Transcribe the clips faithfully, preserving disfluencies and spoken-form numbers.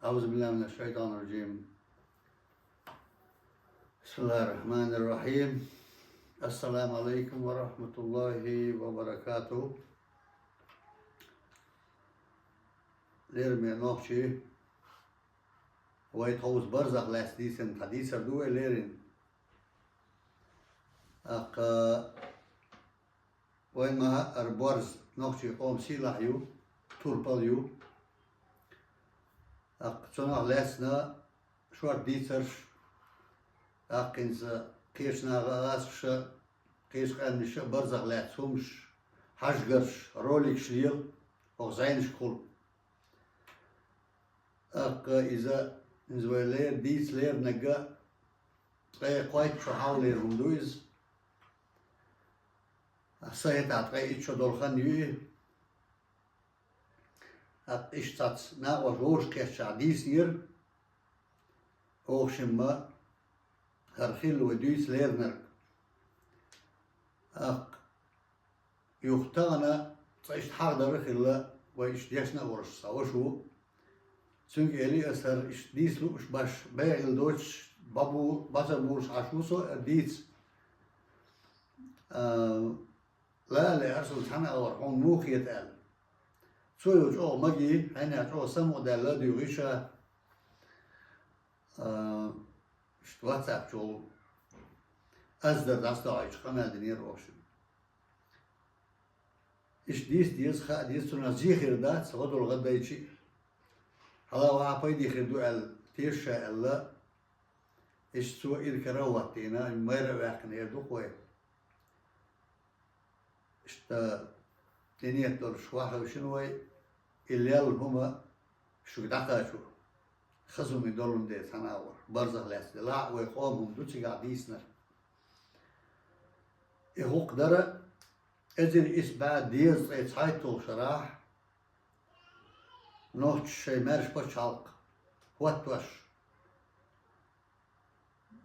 أعوذ بالله من الشيطان الرجيم. بسم الله الرحمن الرحيم. السلام عليكم ورحمة الله وبركاته. Лераме нохчий, вай тховса барзах лаьцна дийцина цхьа дийцар ду вай леррина. ТӀаккха вайн ма-, ара борз нохчий къоман сийлахь ю, турпал ю. ТӀаккха цунах лаьцна шорта дийцарш, тӀаккха хӀинца кхечу наха а, гӀазкхаша, кхечу къаьмнаша а барзах лаьцна хӀумаш, хьажгарш, роликаш лела, хӀокху зӀенашкахула. ТӀаккха иза, иза вай лер-, дийца леринарг а, ткъе кхойтта шо хьалха лерина хӀума ду иза. Сан хӀетахь ткъе итт шо долу хан ю и. ТӀаккха иштта цхьацца накъоша вовшахкхетчахь дийцинера, оха шимма хӀара хилла вай дуьйца леринарг. ТӀаккха юха тахана цкъа иштта хьахадар а хилла, вай иштта дешна а волуш цхьа ваша ву. Цуьнга элира аса, хӀара иштта дийца лууш баш, бегӀийла доцуш, бабу-, баца булуш Ӏаш ву со а дийца. А, Лала, Арсул, цхьана а вара, хьуна муха хета аьлла. Цо йо чӀогӀа магий, хьенех чӀогӀа самукъадаьлла дуьйгӀи ша. А, иштта WhatsApp чу ас дар дӀасадохьуьйтуш къамел динера оха шимма. Иштта дийца деза, хаа деза, цунах зен хир дац, гӀо долу гӀа дайчи а. Хьала ваха пайде хир ду аьлла, теша ша аьлла, иштта цо иракара а хӀоттийна, майра а ваьккхина эр ду-кх вай. Иштта, и нийят долуш вахавшина вай, и лелла хӀума шуьга дӀакхачо. Хаза хӀума долун де цхьана а вара, барзах лаьцна делахь а, вай къоман хӀума ду цигахь дийцинарг. И хӀокху дара эзар исс бӀе дезткъе цхьайтталгӀа шарахь, нохчаша шайн маьрша пачхьалкх хӀоттош,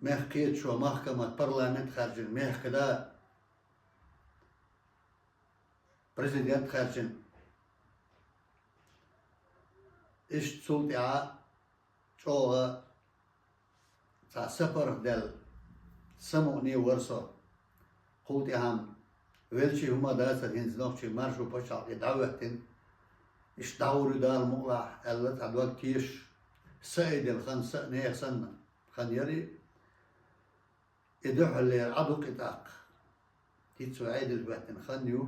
мехкан кхеташо, махкамат, парламент хаьржина, мехкан да, президент хаьржина. Иштта цул тӀаьхьа чӀогӀа цхьа сапарх даьлла, самукъане вара со. Кхул тӀаьхьа велчи хӀума дацара, хӀинца нохчийн маршо пачхьалкх дӀахӀоьттина. Иштта дӀагӀур ю Дала мукъалахь аьлла, цхьа дог тешаш, са айдина хан, са а нехан санна хан яра и. И дуьхьаллера Ӏа ду-кх и тӀаккха. ХӀинца вай Ӏедале хӀоьттина хан ю.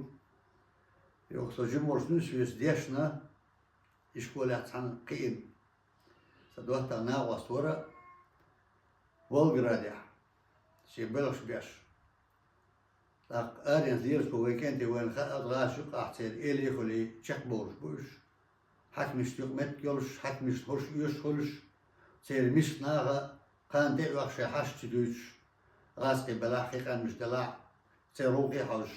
Юха со жимачу нуьйсвеса дешна, ишколехь цхьаьна кхиъна. Сан доттагӀа накъост вара Волгоградехь, шен белхаш беш. ТӀаккха аренца лелаш ву вай кӀентий, вайна хаьа, гӀазкхаша юкъахь церан элий а хуьлий чекхбовлуш бу уьш. Хьаькамашна юкъаметтиг йолуш, хьаькамашна хӀорш оьшуш хуьлуш, церан миска наха кхана тӀе а оьхуш шайн хьашт чу дуьйцуш, гӀазкхий белахь а, кхин къаьмнаш делахь а, церан гӀуллакхе а хьожуш.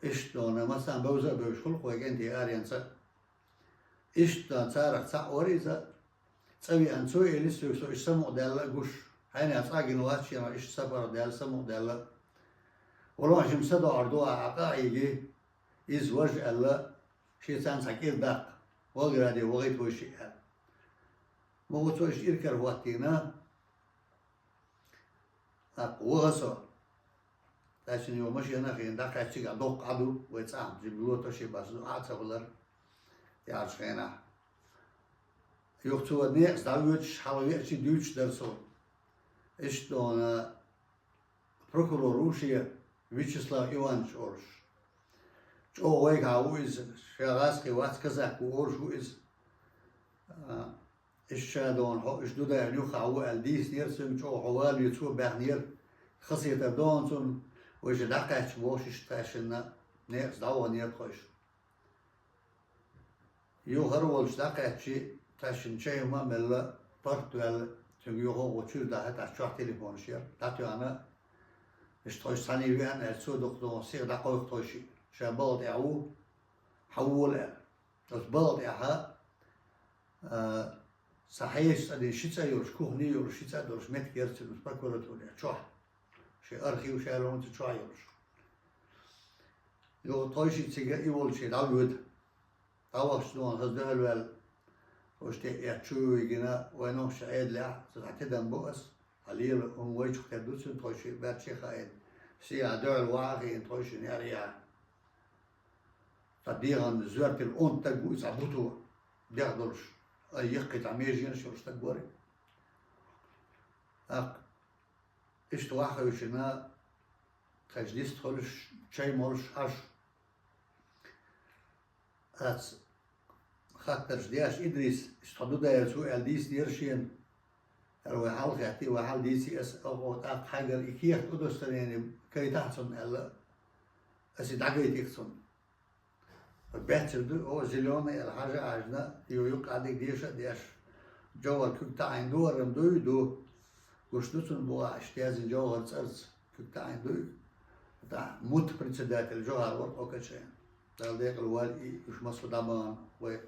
Иштта дона, массарна бевза а бевзаш хуьлу-кх вай кӀентий аренца. Иштта царах цхьаъ вара иза, цӀа веана цо элира соьга, со иштта самукъадаьлла а гуш, хьенех цкъа а гина вац шена иштта сапарх даьлла, самукъадаьлла. Валлахьи, жима садоӀар ду ахь, Ӏа къа а йигий, иза важа аьлла, шен царна цхьа кӀира даккха, Волгограде вахийта вай шиъ аьлла. Ма ву цо иштта иракара хӀоттийна, тӀаккха ваха со. Тхаьшшинна йо машена а хиъна, дӀакхаьчча, доккха Ӏа ду, вай цӀахь жима лото шен бац ду, Ӏа а ца хуьлура, яьллачу хенахь. Юха цо некъаца дӀавоьдуш, хьалха веачий дуьйцуш дара суна. Иштта дона прокурор ву шен, Вячеслав Иванович олуш. ЧӀогӀа вайгахь ву иза, ша гӀазкхи вац, казак ву олуш ву иза. А, Иштта ша дона хьо, иштта ду даьлла юххехь ву аьлла дийцинера, цуьнга чӀогӀа хьо валаве цо баьхнера, хазахетар дона цунна, вайша дӀакхаьчча бохуш иштта тхаьшшинна некъаца дӀаваханера тхойша. Юха хӀара волчу дӀакхаьччи, тхаьшшинна чай хӀума а мелла, паргӀат ваьлла, цуьнга юха гӀо чуьра дахьа, тӀаккха чохь телефонаш яра, дӀатоьхна, иштта тхойша цхьаьний веана аьлла, цо дукха дона сиха дӀакхойкху тхойшиъ, ша балха тӀехь ву, хьан вола аьлла. Оцу балха тӀехь, а, сан хьеша цӀа дина ши цӀа йолуш, кухни йолуш ши цӀа долуш меттиг яра цуьнан прокуратурехь чохь. Шен архив ша лоьху цу чохь йолуш. Юха тхойшиъ цига и волчу дӀавоьду. ДӀавахча дона хаза дуьхьал ваьлла. Ош тӀе эцчу вигина, вай нохча Ӏедалехь, ца дӀа тидам бу ас, хьан лела хӀума вайчух тера ду цуьнан тхойшиъ баьрчче а хаийна. Сиа дуьхьал ваха а хиъна тхойшинна яр яхь. Цхьа дегӀан зоьртил онда стаг ву и цхьа буто, дегӀ долуш, ай яккхий цхьа меженаш йолуш стаг вара. ТӀаккха иштта ваха хевшина, тхайша дист хуьлуш, чай молуш Ӏаш. Ас хаттарш деш, Идрис, иштта хьо Дудаевс ву аьлла дийцинера шена. Ара вай хьалхаьттий, вай хьал дийций ас, оха тӀаккха хьайгара и кехат удостоверение кайтахьа цунна аьлла, ас и дӀагайтира цунна. Баьццара ду, о, зелёный аьлла хьажа а хьаьжна, ю юккъе дика деша а деш, Джовхар куьг таӀийна ду, варам дуй ду. Гуш ду цунна боху аьш, тезина Джовхар цӀарца куьг таӀийна дуй. ТӀаккха мутт председатель Джовхар вара кхо качайна. Дала декъала валла и, уьш массо а дӀабахана вай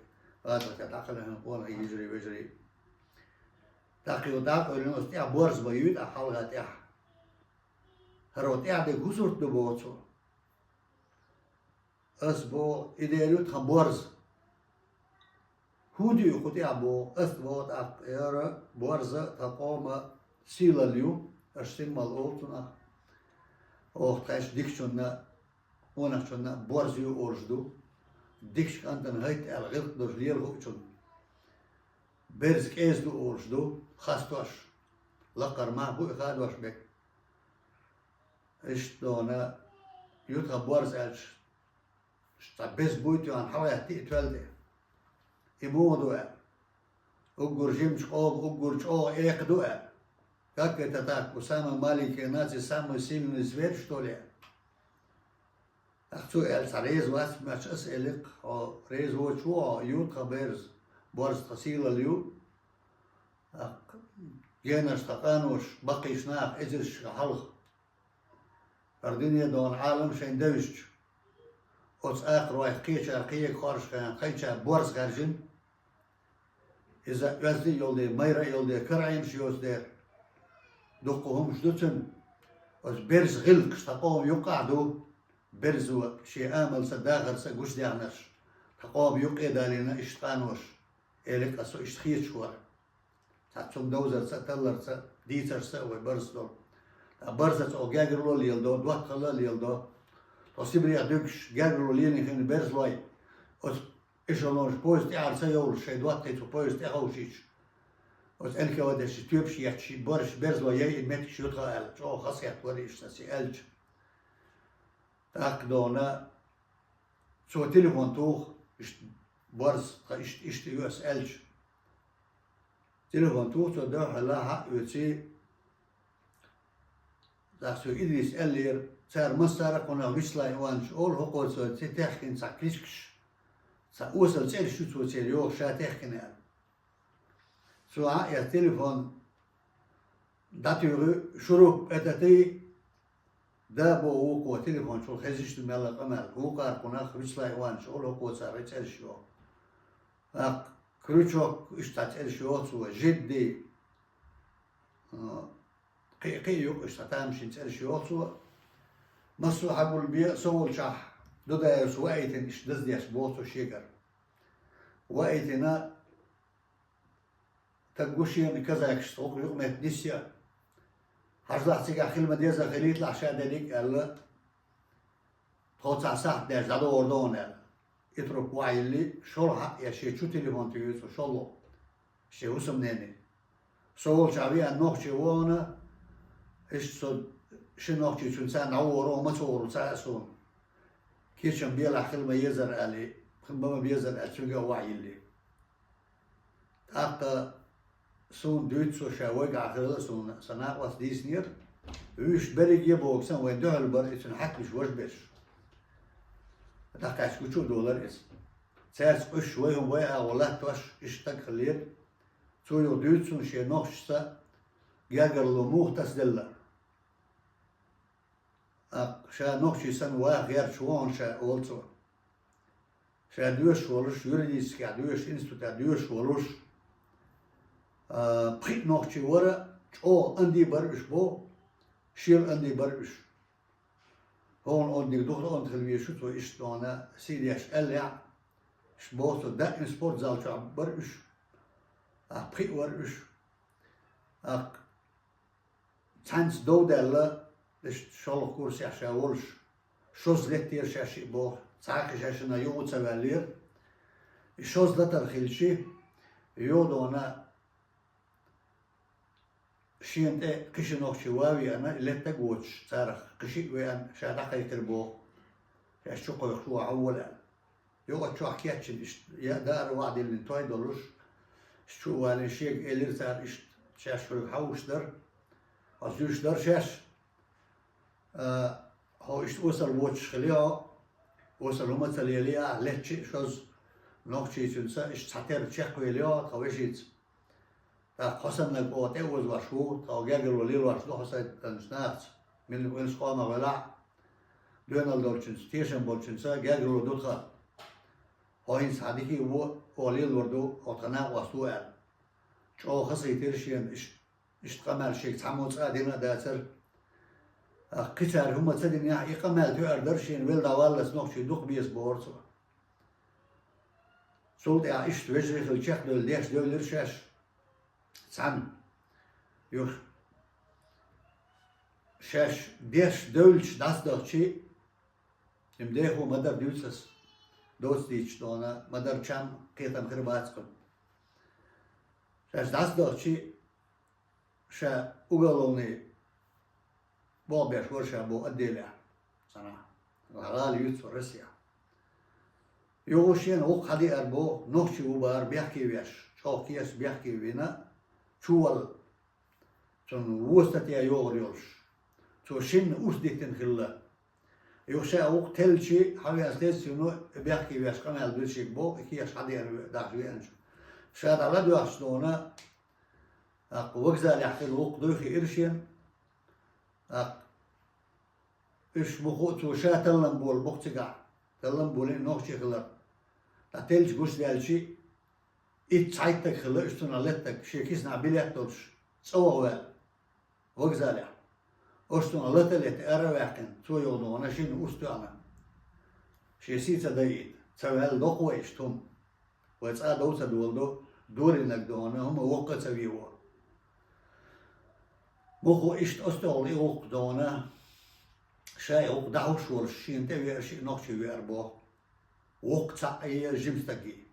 гӀазотехь дӀакхелхина къонахий, йижарий, вежарий. ТӀаккха йо дӀакъевлина оцу тӀехь борз ма юй тӀаккха хьалха тӀехь. ХӀара тӀехь дерг хӀун сурт ду боху цо? Ас боху, и дер ю тхан борз. ХӀунда ю кху тӀехь боху, ас боху тӀаккха, яра борза тхан къоман сийлалла ю, аш символ олу цунах. Оха тхаьш дикачунна, къонахчунна борз ю олуш ду. Дикачу кӀантана хӀайтта аьлла гӀиллакх долуш лела хуучунна. Берза кӀеза ду олуш ду, хастош. Лакхара мах бу и хадош берг. Иштта дона, ю тхан борз аьлча, цхьа беза буй тоьхна хьалагӀаьттий и тоьлла тӀе. И муха ду аьлла. Уггар жимачу къоман уггар чӀогӀа экха ду аьлла. Как это так? У самой маленькой нации самый сильный зверь, что ли? Ах, цо аьлла, цхьа реза вац моьттуш, ас элира-кх, хьо реза воцуш ву хьо, ю тхан берза, борз тхан сийлалла ю. Ах, генаш тхан къанош, баккхийчу наха эзаршка хьалха. ХӀара дуьне дона Ӏалам шайн девзачу, оцу акхаройх кхечара кхега хоржу хенахь кхайчара борз хаьржина. Иза оьзда а йолу дела, майра а йолу дела, караӀенаш йоцу дела, дуккха хӀумаш ду цуьнан. Оцу берза гӀиллакхаш тхан къоман юккъахь ду, берзо шен амалца а, дахарца а гучудаьхнарш, тхан къоман юккъе а далийна иштта къанош, элира-кх ас, со иштта хеташ вара. Цхьа цунна довзарца а, талларца а, дийцарца а вай барза долу. Ткъа барзаца оха гергарло а леладо, доттагӀалла а леладо. Тхо Сибрех дуьгуш гергарло лелийна хилла берзалой, оцу эшелонаш поезд тӀаьхьара ца йовлуш, шайн доттагӀий цу поезд тӀе ховшийча, оцу Н К В Д-ш тоьпаш етташ, бараш берзалой яйина меттигаш ю тхан аьлла, чӀогӀа хазахетта вара иштта ас и аьлча. ТӀаккха дона, цо телефон туху, иштта борз, тхан иштта, иштта ю ас аьлча. Телефон туху цо, дуьхьал хьаоьций, тӀаккха цо Идрис аьллера, цара массара а кхунах Вячеслав Иванович олу, хӀокхо цо ци техкина цхьа кличкаш, цхьа осал цӀераш ю цо церан йоху ша техкина аьлла. Цо хьаэцна телефон, дӀатуьйхи, шуруп, это ты? Да, боху вукхо, телефон чухула хезча мелла къамел. Вукхара кхунах Вячеслав Иванович олу, хӀокхо цара и цӀераш йоху. ТӀаккха Крючок, иштта цхьа цӀераш йоху цо, Жидди. А, кхин а, кхин а юкъа иштта цхьа тамашийна цӀераш йоху цо. Массо а хьагулбе, со волчохь Дудаевс ваийтина иштта даздеш боху цо шегара. Ваийтина, стаг ву шена казакашца гӀуллакх юкъаметтиг нисъян. Хьажалахь, цигахь хила ма-деззара хилийталахь ша дерриг а аьлла, тхо цхьа сахьт даьлча дӀадогӀур ду хьуна аьлла. И трубка охьайиллий, шолгӀа хьаъ я шен чу телефон туьйхи цо, шолгӀа. Шен хӀусамнене. Со волчохь веана нохчи ву хьуна, иштта со ши нохчи цуьнан царна дӀавогӀур ву, ма ца вогӀур ву цхьа а суна. Кечам белахь хила ма-еззара аьлла, хила ма-беззара аьлла, цуьнга а охьайиллий. ТӀаккха суна дуьйцу цо, ша вайгахь хилла а суна, сан накъост дийцинера, вуьйш берриге а боху сан вайн дуьхьал бара и цуьнан хьаькамаш, важа берш. ДӀакхаьчча гучу а долара иза. Цаьрца къуьйсуш вай хӀума вай агӀо латтош, иштта стаг хиллера. Цо юха дуьйцу суна шен нохчашца гергарло муха тасаделла. ТӀаккха ша нохчи санна ваха гӀерташ ву хьуна ша, олу цо. Ша доьшуш волуш, юридическехь доьшуш, институтехь доьшуш волуш, а, пхиъ нохчи вара, чӀогӀа анди бара уьш боху, шел анди бара уьш. ХӀокхуьнан онда дика духар онда хила везаш ву цо, иштта дона сий деш аьллехь, иш боху цо, даим спортзал чохь бара уьш. ТӀаккха пхиъ вара уьш. ТӀаккха цхьаьнца дов даьлла, иштта шолгӀа курсехь ша волуш, шозза леттера шаьш шиъ боху, цхьа а кхин шайшинна юха ца ваьллера. И шозза латар хилчи, йодона шена тӀе кхин ши нохчи ван веана, и леттаг а воцуш, царах кхин шиъ веана, ша дӀакхайкхира боху, шаьш чу кхойкхуш ву хьо вала аьлла. Юкъа чохь кечйина иштта, я даар ваӀа диллина той долуш, чу а валийна шега элира цара иштта, шаьш хьоьга хьан вуьш дара, хьо зуьйш дара шаьш, а, хьо иштта осал воцуш хили хьо, осал хӀума ца лелий ахь, летчи а шозза, нохчийчуьнца иштта цхьатерра чекхвели хьо тхан вешица. ТӀаккха хьо саннарг оха тӀеозалуш ву, тхо гергарло лелош ду хьо сайдинчу нахаца, мила вилсакъомах велахь а, доьналла долчуьнца, тешам болчуьнца гергарло ду тхан. Хьо хӀинца хьан дика а ву, оха лелор ду, хьо тхан накъост ву аьлла. ЧӀогӀа хазахийтира шена, иш-, иштта къамел шега цхьаммо цкъа а дина а дацара. ТӀаккха кхин цара хӀума ца динехь, и къамел тоьар дара шена, велла дӀаваллалц нохчий дукха беза бохура цо. Цул тӀаьхьа иштта вежарий хилла чекхдевлла деш девлира шаьш цхьаьна. Юха шаьш деш девлча дӀасадахчи, и дехо ма-дарра дуьйцу ас, доцца дийцича дона, ма-дарра чам кхетам хир бац кхуьнан. Шаьш дӀасадахчи, ша уголовный болх беш вара ша боху отделехь, цхьана гӀала юьйцу вара Россехь. Юха шена гӀуллакх хьадеара боху, нохчи ву бара бехке веш, чӀогӀа кеста бехке вина, чувалла, цунна вон статья йогӀур йолуш. Цо шинна урс диттина хилла. Юха ша гӀуллакх теллачи, хьан веана следственнино бехке веш къамел дуьйцу шега боху, и кеш хьадеана ве-, дахьаш веанчу. Ша дӀа ладоьгӀча дона, тӀаккха вокзалехь хилла гӀуллакх дуй хиира шена, тӀаккха уьш муха а цо ша таллам болу боху цигахь, таллам болийна нохчи хилар. ТӀаккха теллачу гучудаьлчи, итт цхьайттаг хилла уьш цунах леттаг, шен киснахь билет долуш, цӀа ваха ваьлла вокзалехь. Уьш цунах лата а летта ара а ваьккхина, цо юха дона шинна урс тоьхна. Шен сий ца дайийта, ца ваьлла доккху вай иштта хӀума. Вай цкъа а дов ца доладо, доринарг дона, хӀума воккха а ца вево. Муха иштта оцу тӀехула и гӀуллакх дона, ша и гӀуллакх дӀахьуш волуш, шена тӀе веара шиъ нохчи веара боху. Воккха цхьаъ а, жима стаг а.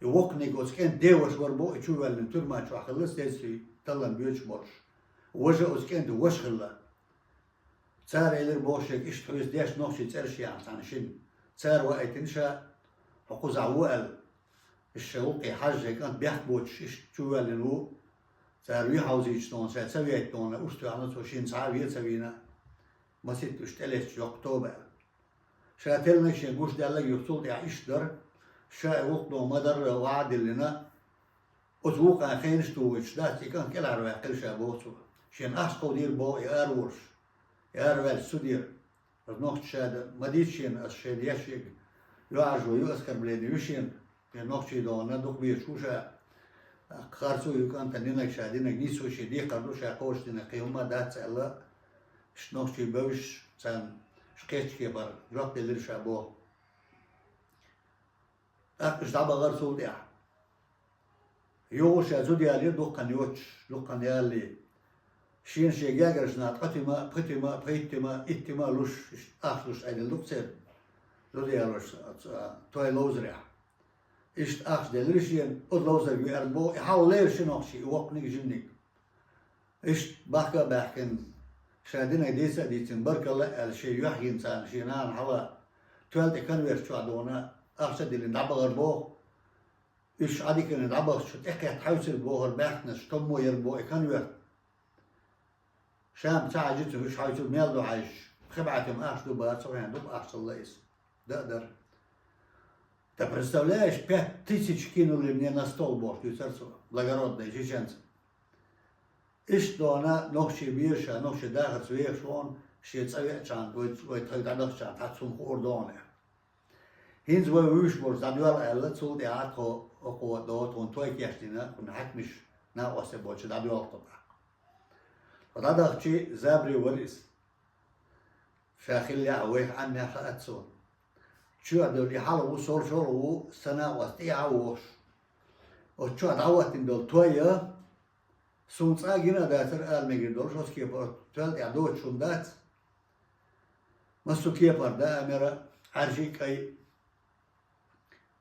И воккханиг оцу кӀентан деваша вара боху, и чувоьллина тюрьма чохь хилла, следствие таллам боьдуш болуш. Важа оцу кӀентан ваша хилла. Цара элира боху шега иштта хьоьца деш нохчийн цӀераш яьхна цхьана шинна. Цара ваийтина ша, хьо кхузахь ву аьлла. Иштта шайн гӀуллакхе хьажжа, кӀант бехк боцуш, иштта чувоьллина ву. Цара вен хьовзийча дона, ша ца вейта дона, урс тоьхна цо, шена цхьа а вен ца вийна. Масийтта уьш тӀелетча йоккха тоба аьлла. Ша теллинарг, шен гучудаьлларг юха цул тӀаьхьа иштта дара. Ша и гӀуллакх дона ма-дарра ваӀа а диллина, оцу вукхарна хенаш тухуьйтуш дац, и кӀант кӀелхьарваьккхира ша боху цо. Шена ахча кховдийра боху и ара волуш. И ара ваьлча цу дера. Аса нохча ша дан ма дийца шена, аса шайна еш ерг йоӀаржо ю, оскорбление ю шена. Шен нохчий дона дукха безаш ву ша. Харцо ю кӀантана динарг, ша динарг нийса ву, шен декхар ду, ша кхочушдинарг кхин хӀумма дац аьлла, иштта нохчий бевзаш, царна кхечу кепара жоп делира ша боху. ТӀаккха уьш дӀабахара цул тӀаьхьа. Юха ша зуда ялийра дуккха хан йоцуш, дуккха хан ялале. Шена шен гергарчу наха ткъа тима, пхи тима, пхийтта тима, итт тима луш, иштта ахча луш Ӏедина ду-кх церан зуда ялош, а, той ловзарехь. Иштта ахча делира шена, оцу ловзарга веара боху, и хьалха леррина ши нохчи, и воккханиг а, жиманиг а. Иштта бахка а баьхкина, ша динарг дийца а дийцина, баркалла а аьлла, шен юьхь йина царна, шен нана хьала, тоьлла тӀе конверт чохь дона, ахча а диллина, дӀабахара боху. Уьш Ӏадиканна дӀабахча, тӀекхетта хьаьвсира бохура баьхкинарш, томмо яра боху и конверт. Ша-м ца хьаьжи цунна, уьш хьаьвсира мел ду хьаьжча, пхи бӀе тима ахча ду бара, цу хенахь дукха ахча хилла иза. Дан а дара. «Ты представляешь, пять тысяч кинули мне на стол», — бохуш дуьйцура цо, благородный чеченца. Иштта дона нохчий безаш, нохчий дахарца вехаш ву хьуна, шен цӀа веачхьана, вай, вай тхайга дӀадахчахьана, цхьацца хӀума хуур ду хьуна. ХӀинца вай вуьйш болчу дӀадоьлла аьлла, цул тӀаьхьа тхо, оцу догӀу тхуна той кечдина, кхунна хьаькамаш накъостий болчу дӀадоьлху тхо тӀаккха. Тхо дӀадахчи, забаре вара иза. Ша хиллехь а, вайх Ӏемнехь хаьа цо. Чоьхьа девлла и хьалха ву, шолгӀа ву, сан накъост тӀехьа а вохуш. Оцу чохь дӀахӀоттийна долу той, суна цкъа а гина а дацара ала мегар долуш, оцу кепара тоьлла тӀехь доцуш хӀума дац. Массо кепара даа мера, Ӏаьржий а, кӀай а.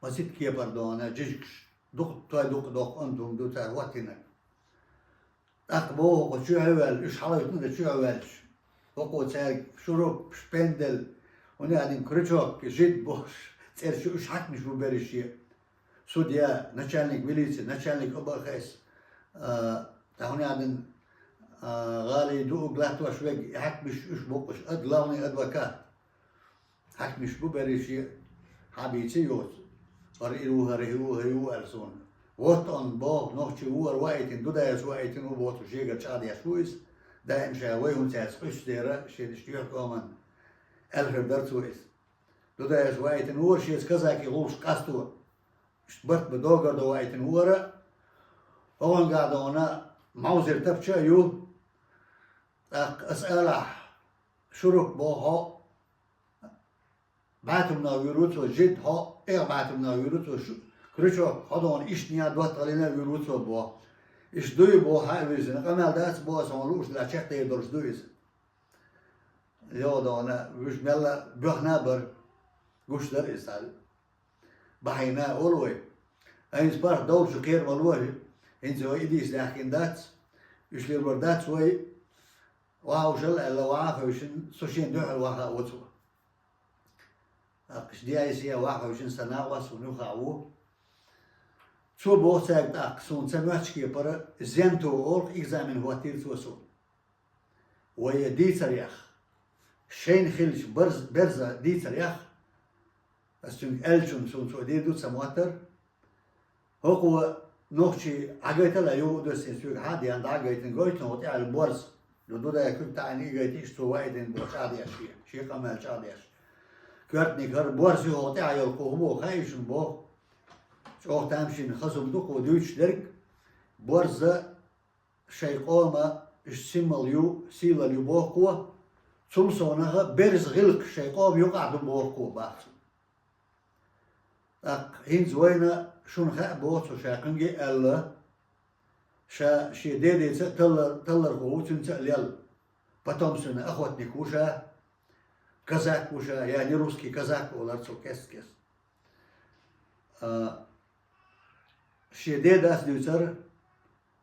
Маситта кепара дона жижигаш, дукха той, дукха доккха онда хӀума ду цара хӀоттийнарг. ТӀаккха боху, кху чу хьеваьлла, уьш хьалавитина дан чу хьеваьллачу. ХӀокхо цаьрга шуруп, шпендель, хӀунда аьлла крючок, жид бохуш, цӀерачу уьш хьаькамаш бу берриш а. Судья, начальник милиции, начальник О Б Х С, а, тахана а дина, а, гӀалин дуург латтош верг, и хьаькамаш уьш бу-кх уьш, ад-, главный адвокат. Хьаькамаш бу берриш а, хьан бийци йоцу. ХӀара и ву, хӀара и ву, хӀара и ву аьлла суна. Вот он боху, нохчи ву хӀара ваийтина, Дудаевс ваийтина ву боху, шегара чӀагӀдеш ву иза. Даим ша вай хӀунда цаьрца къуьйсуш дера, шен иштта юьхь-къоман аьлла хир дара цо иза. Дудаевс ваийтина ву хӀара шеца казаки гӀуллакхаш къасто. Иштта барт бан догар дан ваийтина ву хӀара. ХӀокхуьнгахь дона Маузер тапча а ю. ТӀаккха аса алахь, шуруп боху, бӀатумна вуьйр ву цо, жид хьо, эх бӀатумна вуьйр ву цо, шу-, крючок хьо дона, иштта нехь доттагӀаллина а вуьйр ву цо боху. Иштта дуй боху, хьан а вирзина, къамел дац боху, аса хьуна лууш дела чекхдер долуш ду иза. Йо, дона, вуьш мелла боьхна а бара, гуш дара иза цхьаьна. Бахьийна а олу вай. ХӀинца паргӀат довлучу кхерамалла вай, хӀинца вай и дийца даьхкина дац, уьш лелор дац вай, вахьа вушал аьлла, вахьа а хевшина, со шена дуьхьал ваха а ву цо. ТӀаккха иштта дехьа-сехьа вахьа хевшина сан накъост ву, юха а ву. Цо боху цаьрга тӀаккха, суна ца моьттучу кепара, зенто олу-кх, экзамен хӀоттийра цо суна. Вай дийцарех, шайна хиллачу барз-, берзан дийцарех, ас цуьнга аьллачунна суна цо дийр ду ца моттара. ХӀокхо нохчий Ӏагайта а лаьа, юха а доьссина соьга хьан а деана, дӀа а гайтина, гойту хӀокху тӀехь аьлла борз. Ду, Дудаев куьг таӀийна и гайта, иштта цо ваийтина боху чӀагӀдеш шен, шен къамел чӀагӀдеш. Коьртаниг хӀара борз ю хӀокху тӀехь йолу, кху хӀун боху хаьий шуна боху. ЧӀогӀа тамашийна хаза хӀума ду кхо дуьйцуш дерг, борз шайн къоман иштта символ ю, сийлалла ю боху кхо, цул совнаха берзан гӀиллакхаш шайн къоман юкъахь ду боху кхо, бах цо. ТӀаккха хӀинца вайна шуна хаьа боху цо, ша кхуьнга а аьлла, ша шен дедица а талла-, таллархо ву, цуьнца а лелла. Потомственный охотник ву ша, казак ву ша, я не русский казак олура цо кест-кест. А, шен дедас дуьйцура,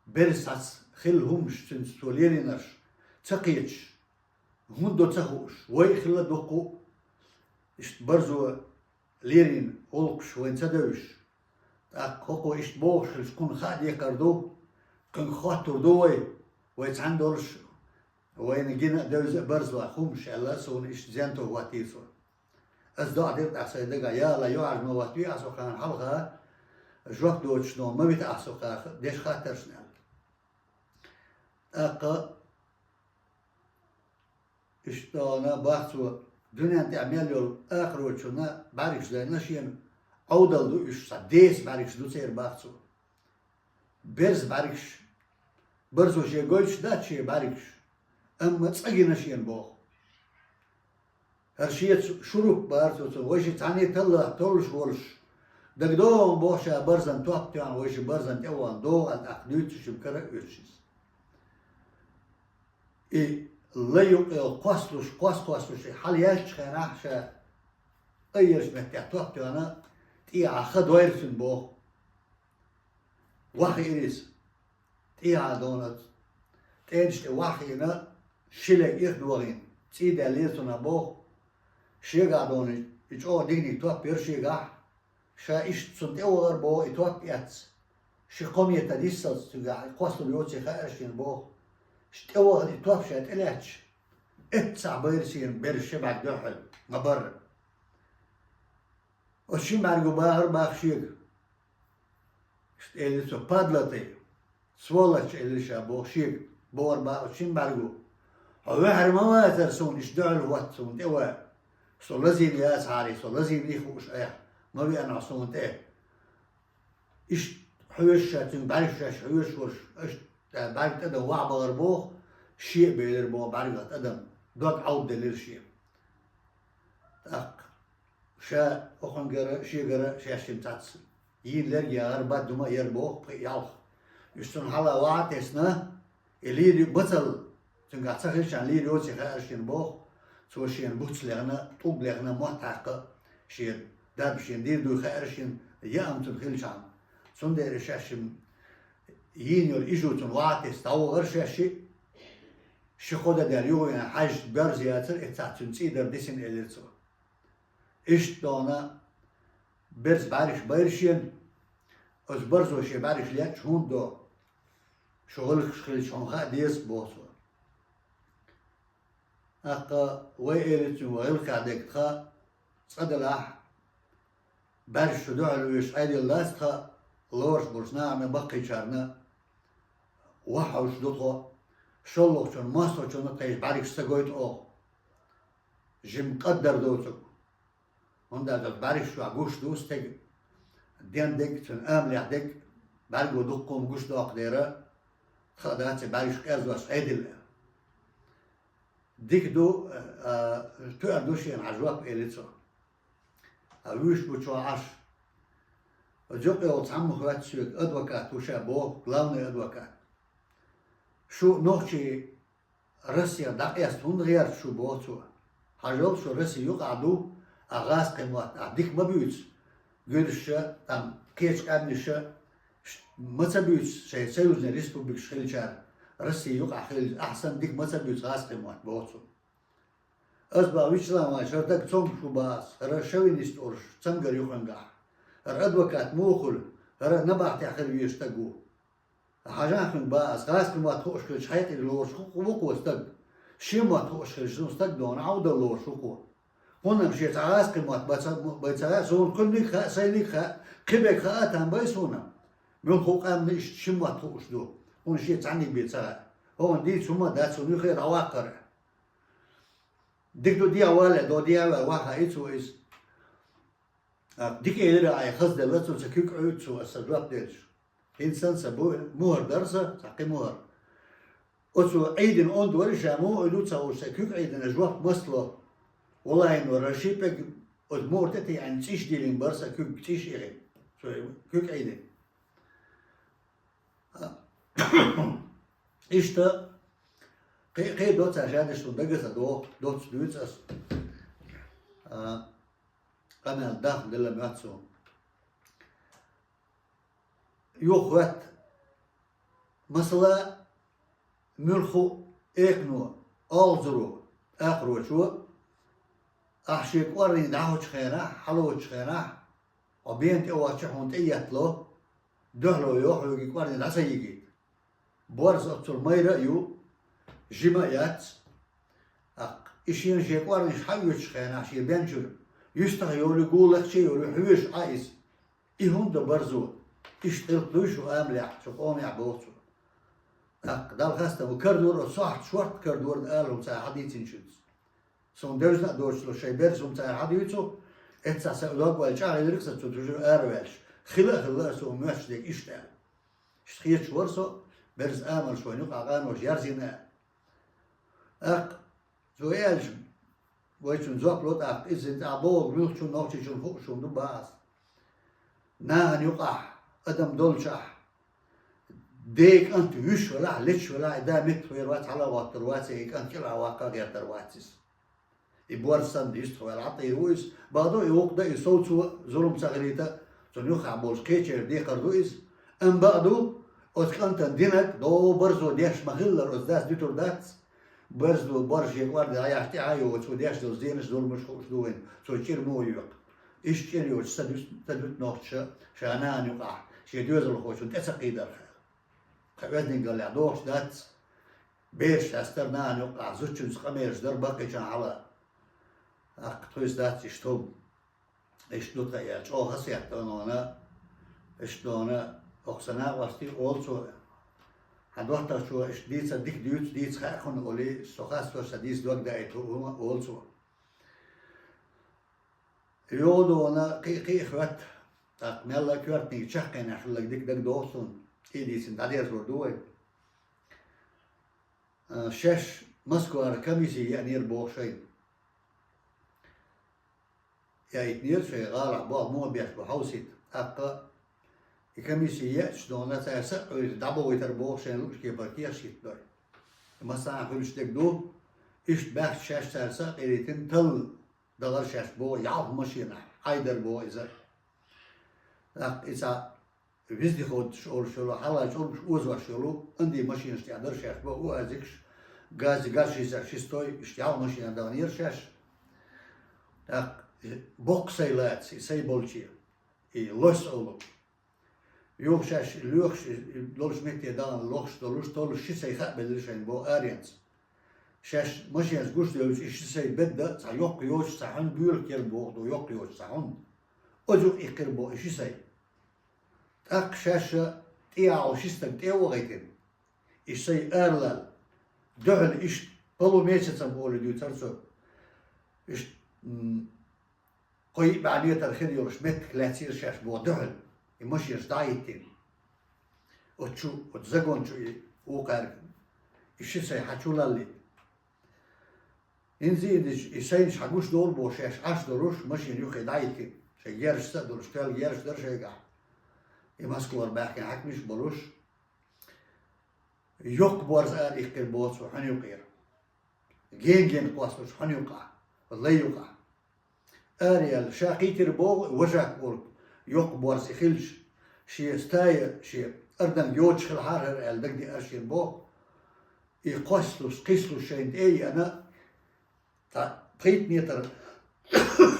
берзан цхьацца хилла хӀуманаш, цуьнца цо лелийнарш ца кхеташ, хӀунда до ца хууш, вай а хилла дуккха а, иштта барзо лелийна гӀуллакхаш вайна ца девзаш. ТӀаккха хӀокхо иштта бохуш хилча, кхунна хаа декхар ду, кхуьнга хоттур ду вай, вай цхьаьна долуш, вайна гина а, девза а барзан хӀуманаш аьлла, суна иштта зенто хӀоттийра цо. Ас доӀа дира тӀаккха сайн дагахь, я АллахӀ, юьхьӀаьржа ма хӀоттаве ахь со кхарна хьалха, жоп доцуш нах ма вита ахь со кхарна, деш хаттаршна аьлла. ТӀаккха иштта дона, бах цо, дуьнен тӀехь мел йолу акхарочунна бӀаьргаш дайна шена, Ӏовдал ду уьш, цхьа деса бӀаьргаш ду церан, бах цо. Берзан бӀаьргаш, барзо шен гойтуш дац шен бӀаьргаш, амма цкъа гина шена боху. ХӀара шеца шуруп бара цо цунна, вай ши цхьаьний талла толлуш волуш, дагадогӀу боху ша барзан топ тоьхна, вай ши барзан тӀе а вахана, догӀу аьлла, тӀаккха дуьйцуш шимма кара а оьцуш иза. И лай юккъе кхоссалуш, кхосса-кхоссалуш, и хьала яьллачу хенахь ша айъеллачу меттехь топ тоьхна, тӀехьа ха дойра цуьнан боху. Вахиира иза. ТӀехьа дона, тӀенаш тӀе вахийна, ши лерг ирх дохийна, цӀий даьллера цунах боху. Шегахь дона, и чӀогӀа диканиг топ яра шегахь, ша иштта цунна тӀе вахара боху и топ эцна. Ши-кхо метр йиссалц цуьнгахь и кхоссалур йоций хаьара шена боху. Ш-, тӀе вахана и топ ша тӀелаьцча, эццахь байра шена берзан ши бӀаьрг дуьххьал, ма-барра. Оцу шина бӀаьрго бахара бах шега. Иштта элира цо: «Падла ты, сволочь», — элира ша боху шега, бохура бах оцу шина бӀаьрго. «Хьо ваьхьар ма вацара суна, иштта дуьхьал хӀотта суна тӀе ван. Со лазийна яцахьара, со лазийна хууш айхьа, ма веана хьо суна тӀе». Иштта хьоьжуш ша, цуьнга бӀаьргаш шаьш хьоьжуш волуш, иштта бӀаьрг тӀадам вахьа бахара боху, шен а белира боху бӀаьргах тӀадам, дог Ӏовдаделира шен. ТӀаккха ша хӀокхуьнгара, шегара шаьш шимма цхьацца йийна лерг яхар бад дума яр боху пхи ялх. Уьш цунна хьала ваха а тесна, и лийр ю бацал, цуьнгахь ца хилчарна лийр йоций хаьара шена боху, цо шена буц лехна, тӀулг лехна, мотт хьаькхна, шен дарба шена дийр дуй хаьара шена, яа-м цунна хилчарна. Цундела шаьш шин йийна йолу ижу цунна ваха а тесна, дӀавахара шаьш ши, ши-кхо де даьлла юха веана хьаьжча боьрза яцара, эццахь цуьнан цӀий дара дисина элира цо. Иштта дона берза бӀаьргаш байра шена, оцу барзо шен бӀаьргаш лечча хӀунда до, шу гӀиллакхаш хилча хьуна хаа деза боху цо. ТӀаккха вай элира цуьнга гӀиллакхехь дерг тхан цкъа делахь, бӀаьргаш шу дуьхьал вуьйш Ӏедал дац тхан, лоруш болчу нахана баккхийчарна ваха хьовш ду тхо, шолгӀачунна, мостагӀчунна тхайша бӀаьргаш ца гойту оха. Жимма къаддар доцург. ХӀунда аьлча бӀаьргаш чохь гуш ду стеган, ден дерг, цуьнан амалехь дерг, бӀаьрго дуккха хӀума гуш доккху дера, хаа дац и бӀаьргаш къерзош Ӏедал. Дика ду, а, тоьар ду шена хьан жоп, элира цо. А вуьйш бу чохь Ӏаш. Оцу юкъа йолу цхьамма хоьтту соьга, адвокат ву ша боху, главный адвокат. Шу нохчий Россия дӀакъеста хӀунда гӀерта шу, боху цо. Хьажал, шу Россия юкъахь ду, а гӀазкхийн мотт ахь дика ма буьйцу. Гуьржаша, там, кхечу къаьмнаша ш-, ма ца буьйцу шайн союзный республикаш хилчара, Россия юкъахь хилча, ахь санна дика ма ца буьйцу гӀазкхийн мотт, боху цо. Ас боху, Вячеслав Иванович, хӀара даг цомгуш ву боху ас, хӀара шовинист олуш цамгар ю хьоьнгахь. ХӀара адвокат муха хуьлу, хӀара набахтехь хила везаш стаг ву. Хьажахь хьуьнга боху ас, гӀазкхийн мотт хууш хилча хьекъале лоруш ву-, ву-кх стаг. Шен мотт хууш хилча, суна стаг дона Ӏовдал лоруш ву-кх. Кхунна-м шен цхьа гӀазкхийн мотт бан ца, бан ца хаьа, суна кхуьнниг хаьа, сайниг хаьа, кхиберг хаа а там бай суна. Муьлхха къаьмнаш иштта ши мотт хууш ду, кхунна шен цхьанниг бен ца хаьа. ХӀокхунна дийца хӀума дац, хӀун юххе дӀаваккхара. Дика ду, дехьа вале, до дехьа ваьлла, ваха хаьа цо иза. А, дика элира, ай хазделла цо, ца куьг Ӏуьйту цо, аса жоп делча. ХӀинца сан ца бу, мухӀар дара сан, цхьа кхин мухӀар. Оцу Ӏийдина онда вара ша, муха Ӏуьйду ца хууш, сан куьг Ӏийдина жоп маса ло. Валлахьи, нур, ши пӀелг оцу мухӀар тӀе тиъна цӀиш дилина бара сан куьг, цӀиш ихина. Цо куьг Ӏийдина. Иштта, кхин, кхин доцца шадеш суна дагаса доху, доцца дуьйцу ас. А, къамел даха делла моьтту суна. Юха хоьтту. Масала, муьлхха а экхано, олхазаро, тӀаккхарочо, ахь шен кӀорне дӀахьочу хенахь, хьалочу хенахь, хьо бен тӀе воцча хьуна тӀе еттало, дуьхьало йо хьоьга и кӀорне дӀа ца йигийта. Борз оццул майра а ю, жима а яц. ТӀаккха и шена шен кӀорнеш хьаоьцучу хенахь шен бен чуьра, юьстах йолу, гулахче йолу, хьоьжуш Ӏа иза. И хӀунда барзо? Иштта гӀиллакх дуй шу амалехь, шу къомехь, боху цо. ТӀаккха Далла хастам, карадора оцу сохьта, шортта карадора ала хӀума цара хьадийцинчуьнца. Суна девзина а доцуш шайн берза хӀума цара хьадуьйцу, эццахь сан дог ваьлла чӀагӀйиллира сан цу туьжура араваьлча. Хила а хилла аса хӀума моьттуш дерг иштта аьлла. Иштта хеташ вара со, берза амалш вайна юкъахь къаноша ярзийна аьлла. ТӀаккха цо аьлча, вайчунна жоп ло тӀаккха, иза тӀехь бохург муьлххачунна, нохчичунна хууш хӀума ду боху ас. Нахана юкъахь, адам долчохь, ден кӀант вуьйш велахь, леташ велахь, и да меттахвер вац, хьала а гӀоттур вац, и кӀант кӀелхьа ваккха а гӀертар вац иза. И борз санна, йистах ваьлла, Ӏа тӀера ву иза. Бакъду, и гӀуллакх дан, и сов цо зулам ца хилийта, цунна юххехь болчу кхечеран декхар ду иза. Амма бакъду, оцу кӀантана динарг догӀу барзо деш ма-хиллара, оцу дас дуьтур дац. Барзо, барзо шен кӀордий дӀаяхьаш тӀаьхьа а йогӀу, цо деш долу зенаш, зуламаш хууш ду вайна, цо чӀир муха йоькху. Иштта чӀир йоцуш ца дуьту, ца дуьту нохчаша, ша нахана юкъахь, шен доьзалхочунна тӀе ца кхийдарх. Тхан оьздангаллехь догӀуш дац, бераш хьаьстар нахана юкъахь, зудчуьнца къамелаш дар баккхийчарна хьала. ТӀаккха тхуьйсу дац иштта хӀума. Иштта ду тхан аьлла, чӀогӀа хасетта нона, иштта нона, окху сан накъостий олу цо. Хьан доттагӀчо иштта дийца дика дуьйцу, дийца хаьа хьуна олий, со хастор сан дийца дог даийта хӀума олу цо. Йо, дона, кхин а, кхин а хоьтту, тӀаккха мелла а коьртаниг чаккхенехь хилларг дика дагадогӀу суна, и дийцина дӀадерзор ду вай. А, шаьш Москвара комисси еанера боху шайна. Яийтинера шайн гӀалахь болх муха беш бу хьовсийта. ТӀаккха И комисси еача дона цара са а Ӏуьйра дӀабохуьйтар боху шайн луъучу кепара кехаш хӀиттадой. Массанхьа хуьлуш дерг ду, иштта баьхча шаьш цара са а къирийтина талла дахара шаьш боху, ялх машенахь Ӏайдар боху иза. ТӀаккха и цхьа вездеходаш олуш йолу, хьалха чӀургаш озош йолу, анди машенаш тӀехь дара шаьш боху, уазикаш, гази, газ шестьдесят шестой, иштта ялх машенах даханера шаьш. ТӀаккха боккха сай лаца, и сай болче, и лос олу. Юха шаьш лоьхуш долчу метте дахана лохуш долуш, толлуш ши сай хаабелира шайна боху аренца. Шаьш машенца гуш девлча, и ши сай бедда цхьа йоккха йоцуш, цхьа хьуьнан буьйлакх яра боху ду, йоккха йоцуш цхьа хьуьнан. Оцу юкъа иккхира боху и ши сай. ТӀаккха шаьш тӀехьа ши стаг тӀе а вахийтина, и ши сай аралаьлла, дуьхьал иштта полумесяцам олий дуьйцура цо. Иштта, м, кхо-йиъ бӀе метр хир йолуш меттиг лаьцнера шаьш боху дуьхьал, и машенаш дӀа а хӀиттина. Оцу чу, оцу загон чу и вукхаьрга и ши сай хьан чу лаллий. ХӀинца а дича, и сайнаш хьан гуш долу боху шаьш Ӏаш долуш, машена юххе дӀа а хӀиттина. Шайн герзаш а долуш, тоьлла герзаш дара шайгахь. И Москвара баьхкина хьаькамаш а болуш, йоккха борз ара иккхира боху цо хьуьнан юкъера. Ген-ген кхоссалуш хьуьнан юкъахь, лай юкъахь. Араяьлла, ша кхийтира боху, вожак волу йоккха борз и хилча, шен стая, шен ардан йоцуш хилахьара хӀара аьлла дагадеара шена боху. И кхоссалуш, кхиссалуш шайна тӀе а еана, цхьа пхийтта метр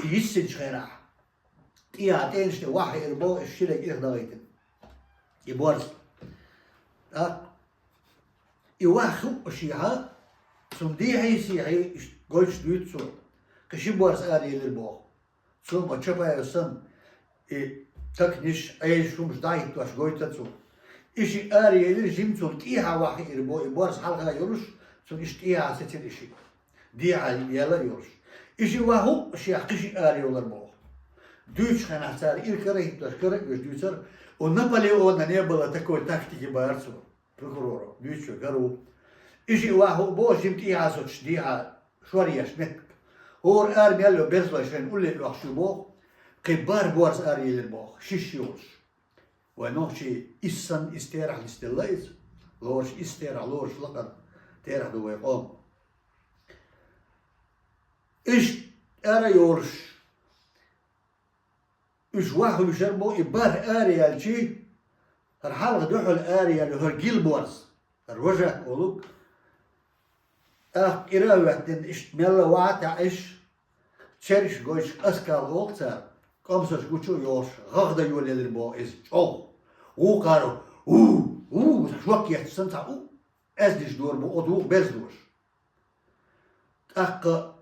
йиссинчу хенахь, тӀехьа тӀенаш тӀе вахьа хиира боху, и ши лерг ирх дахийтина. И борз. ТӀаккха и ваха хууъ шехьа, цунна дехьий-сехьий иштта гойтуш дуьйцу цо. Кхин ши борз араелира боху. Цо ма Чапаев санна, и такниш, Ӏежаш хӀумаш дӀахӀиттош гойтура цо. И ши араелира, жимма цунна тӀехьа ваха хиира боху, и борз хьалха йолуш, цунна иштта тӀехьа сецира и ши. Дехьа яла а йолуш. И ши ваха хууъ шех кхин ши арайолар боху. Дуьйцучу хенахь цара ира кара а хӀиттош, кара а оьшуш дуьйцура, у Наполеона не было такой тактики, бара цо. Прокуроро дуьйцучо гар ву. И ши ваха хууъ боху, жимма тӀехьа соцуш дехьа шор еш меттиг. ХӀора ара мел йо берзлой шайна улле оьхуш ю боху, кхин бархӀ борз араелира боху, шиш йолуш. Вай нохчий, исс санна, исс терахь нисделла иза. Лоруш исс терахь, лоруш лакхара терахь ду вай къоман. Иштта ара йолуш, уьш ваха вуьшар бу, и бархӀ араелчий, хӀара хьалха дуьхьал араелла, хӀара гил борз, хӀара вожак олу. ТӀаккха кӀира а хӀоьттина, иштта мелла ваха а таьӀаш, черш гойтуш, аскал олу цара, кӀомсаш гучу а йохуш, гӀагӀ дан йолаелира боху иза чӀогӀа. Вукхара, у, у, шок етташ санна, цхьа у, аьзнаш дора бу, оцу вукху берзлоша. ТӀаккха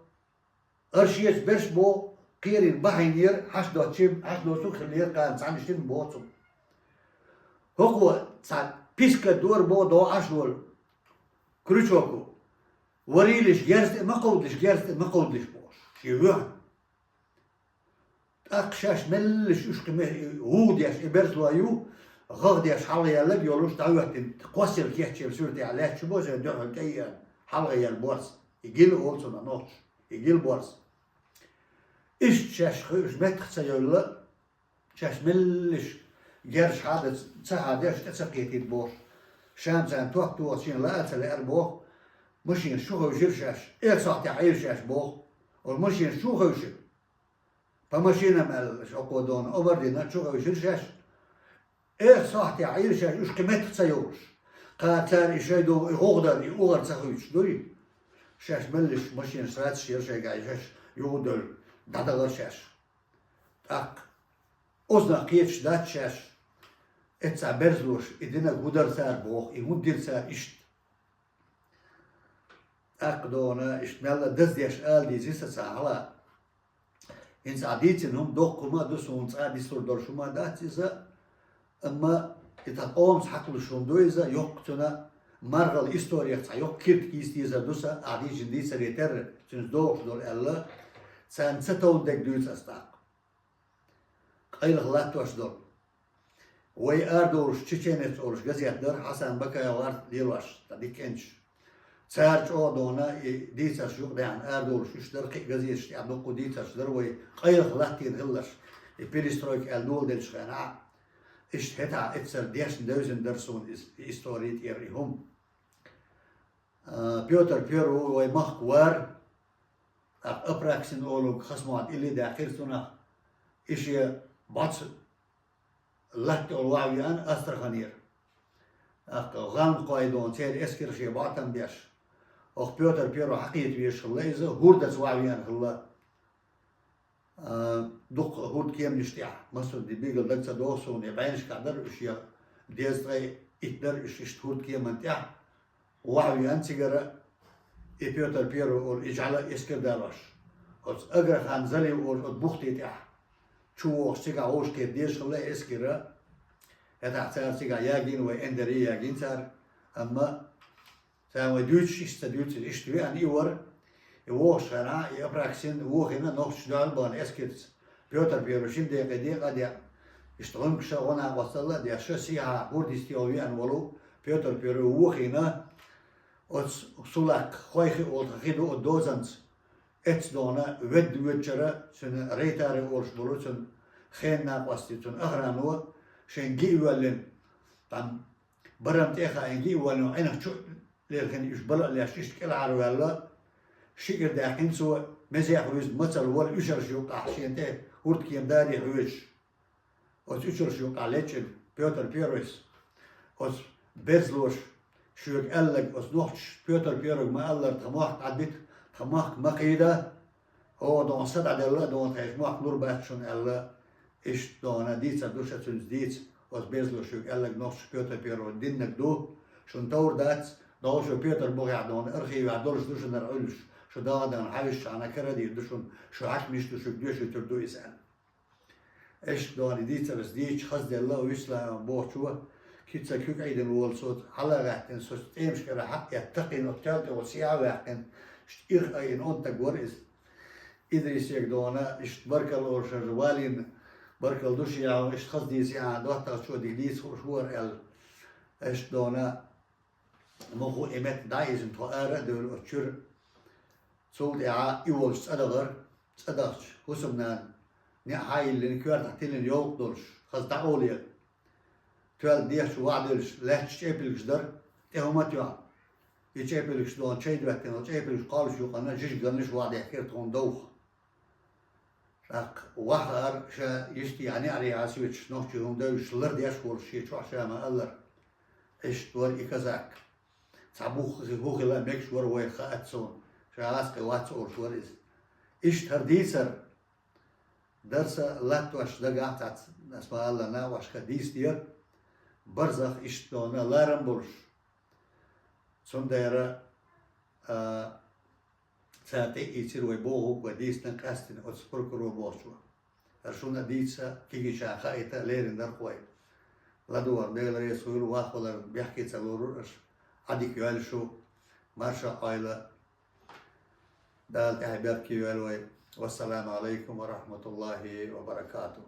хӀара шеца берш боху, кхерина бахьийнера, хьаш доцчий, хьаш доцург хиллера, кхана цхьаьна шина боцу. ХӀокхо цхьа писка дора боху догӀу Ӏаш волу крючоко. Варийлиш герз тӀе ма кховдалаш, герз тӀе ма кховдалаш бохуш, шен вуьхьна. ТӀаккха шаьш меллиш уьш кхин ме-, ву деш, и берзлой ю, гӀагӀ деш хьалха яьлларг йолуш, дӀахӀоьттина, кхоссар кечъелла суьртехь лаьтташ бу, шайн дуьхьал тӀе а еана, хьалха яьлла борз. И гил олу цунах нохчаша, и гил борз. Иштта шаьш хууш меттах ца йовлла, шаьш меллиш герзаш хьадац, ца хьадеш, тӀе ца кхетийта бохуш. Шамсана ток тухучу шена лаа а ца лаьара боху, машинаш чу хевшира шаьш, эх сохьтехь Ӏийра шаьш боху. Оцу машинаш чу хевшира. По машинам аьлла, шоккхо дона омар дина, чу хевшира шаьш. Эх сохьтехь Ӏийра шаьш, уьш кхин меттах ца йовлуш. Кхара цара и шайн догӀу, и гӀугӀдар, и угӀар ца хуьйцуш дуй. Шаьш меллиш машинаш схьаццаш яра шайгахь, и шаьш юхадевлла, дӀадахара шаьш. ТӀаккха оцунах кхеташ дац шаьш, эццахь берзлоша, и динарг хӀун дара цара боху, и хӀунда дира цара иштта. ТӀаккха дона, иштта мелла даздеш ала дийзира сан цхьа хьала. ХӀинца ахь дийцина хӀума доккха хӀума а ду, суна цкъа а дицлур долуш хӀума а дац иза, амма и тхан къомаца хьакхалуш хӀума ду иза, йоккха цуьнан маргӀал историх цхьа йоккха киртиг йист йезар ду сан, ахь дийцина дийцаре терра, цуьнца догӀуш долу аьлла, царна ца товна дерг дуьйцу ас тӀаккха. Къайлаха латтош долу. Вай арадолуш «Чеченец» олуш газет дара, Хьасан Бакаев гӀарта лелош, ткъа дика кӀенташ. Цара чӀогӀа дона и дийцарш юкъадаьхна арадолуш, уьш дара кхин а газеташ тӀехь дуккха дийцарш дара вай къайлаха латтийна хилларш, и перестройка аьлла доладеллачу хенахь. Иштта хӀетахь эццара дешна девзина дара суна иза, и истори тӀера и хӀума. А, Пётр Первый вай махка вара, тӀаккха Апраксин олуг хасмохь илли даьккхира цунах, и шен бӀац латта олу ваха веана Астраханера. ТӀаккха гӀалмакхойн церан эскар шен бӀатам беш. Оха Пётр Первый хьакхета везаш хилла иза, хӀурдаца ваха веана хилла. А, дукха хӀурда кеманаш тӀехь, массо а де бигал даг ца доху суна, я бӀеннашкахь дара уьш, я дезткъе итт дара уьш иштта хӀурда кеман тӀехь, ваха веана цигара и Пётр Первый олу и жӀаьла эскар далош. Оцу Аграхан Залив олу оцу бухте тӀехь чу вогӀуш цигахь вовшахкхета дезаш хилла эскара, хӀетахь цара цигахь ягийна вай Эндери ягийна цара, амма цара вай дуьйцуш иштта ца дуьйцура, иштта веана и вара, и вогӀуш хенахь, и Апраксин вохийна нохчаша дуьхьал бахана эскарца. Пётр Первый шина декъе декъа а деа, иштта гӀумкаша гӀо-накъосталла а деш, сехьа хӀурда йисте веана волу Пётр Первый вохийна, оцу Сулакх хой хи олу тхан хи ду оцу дозанца. Эццадахана ведда воьдучара цуьнан рейтаре олуш болу цуьнан хенан накъостий, цуьнан охрано шайн ги а воьллина, тхан барам тӀе а хаийна, ги а воьллина, Ӏинах чу лелхина уьш бала а леш, иштта кӀелхьарваьлла, шиъ кӀира даьккхина цо, мезех вуьзна мацалла вара уьшарш юккъахь шена тӀе хӀурда кема даре хьоьжуш. Оцу уьшарш юккъахь лечкъина Пётр Первыйс. Оцу берзалоша шоьга аьлларг, оцу нохчаша Пётр Первыйга ма-аллара, тхан мохк дӀабита, тхан мохк ма кхийда, хӀокху дона са дӀаделла а дона тхайша мохк лур бац шуна аьлла, иштта дона дийцар ду ша цуьнца дийца, оцу берзалоша шоьга аьлларг нохчаша Пётр Первыйна диннарг ду, шуна товр дац, догӀу шу Пётр бухехь дона архивехь долуш ду шуна хӀара Ӏуьллуш, шу дагадахана хьаьвсичхьана кара а дийр ду шуна, шу хьаькамаш ду шуьга доьшуьйтур ду иза аьлла. Иштта дона дийцарш дийцича, хазделла вуьсла бохучо, кица куьг Ӏийдина волу цо хьала а гӀаьттина, со тӀемаш кӀара хьакъ а этта, такхийна оцу тоьлла тӀе оцу сехьа а ваьккхина, иштта ирх айина онда стаг вара иза. Идрисега дона, иштта баркалла олуш валийна, баркалла ду шен яхьо, иштта хаза дийца яхьа, доттагӀчо дика дийца хууш вара аьлла. Иштта дона, муху и метта дӀаийзина тхо ара а девлла оцу чуьра. Цул тӀаьхьа и волуш цӀа дахара, цӀа дахча, хӀусамнана неӀ хьа а йиллина, коьртахь тиллина йовлакх долуш, хаза дӀакъовлера. Тоьлла дехча ваха девллаш лаьтташ чӀепилгаш дара, тӀе хӀума а тоьхна. И чӀепилгаш дона чай доьттина, чӀепилгаш кхоллаш юкъана жижиг галнаш ваха дехкира тхуна довха. ТӀаккха вахара ша йисте а неӀаре а соьцуш, нохчий хӀума девзаш лардеш волуш шен чохь ша ма-аллара. Иштта вара и казак. Цхьа бух хи-, хӀу хила а мегаш вара вайх хаац суна, ша гӀазкхи вац олуш вара иза. Иштта хӀара дийцар, дарса латтош дагахь цхьацца, ас ма-аллара, накъошка дийцадера, барзах иштта дона ларам болуш. Цундела, а, цара тӀеийцира вай бохург, вай дийцинарг къаьстина оцу прокурор бохучо. ХӀара шуна а дийца, кегийчарна хаийта лерина дара-кх вай. ЛадогӀарна Дела реза хуьлда, вахваларна бехке ца лорура аша. Ӏадика йойла шу, марша Ӏойла. Дала тӀаьхье беркате йойла вай. Вассаламу алайкум ва рахматуллахи ва баракатух.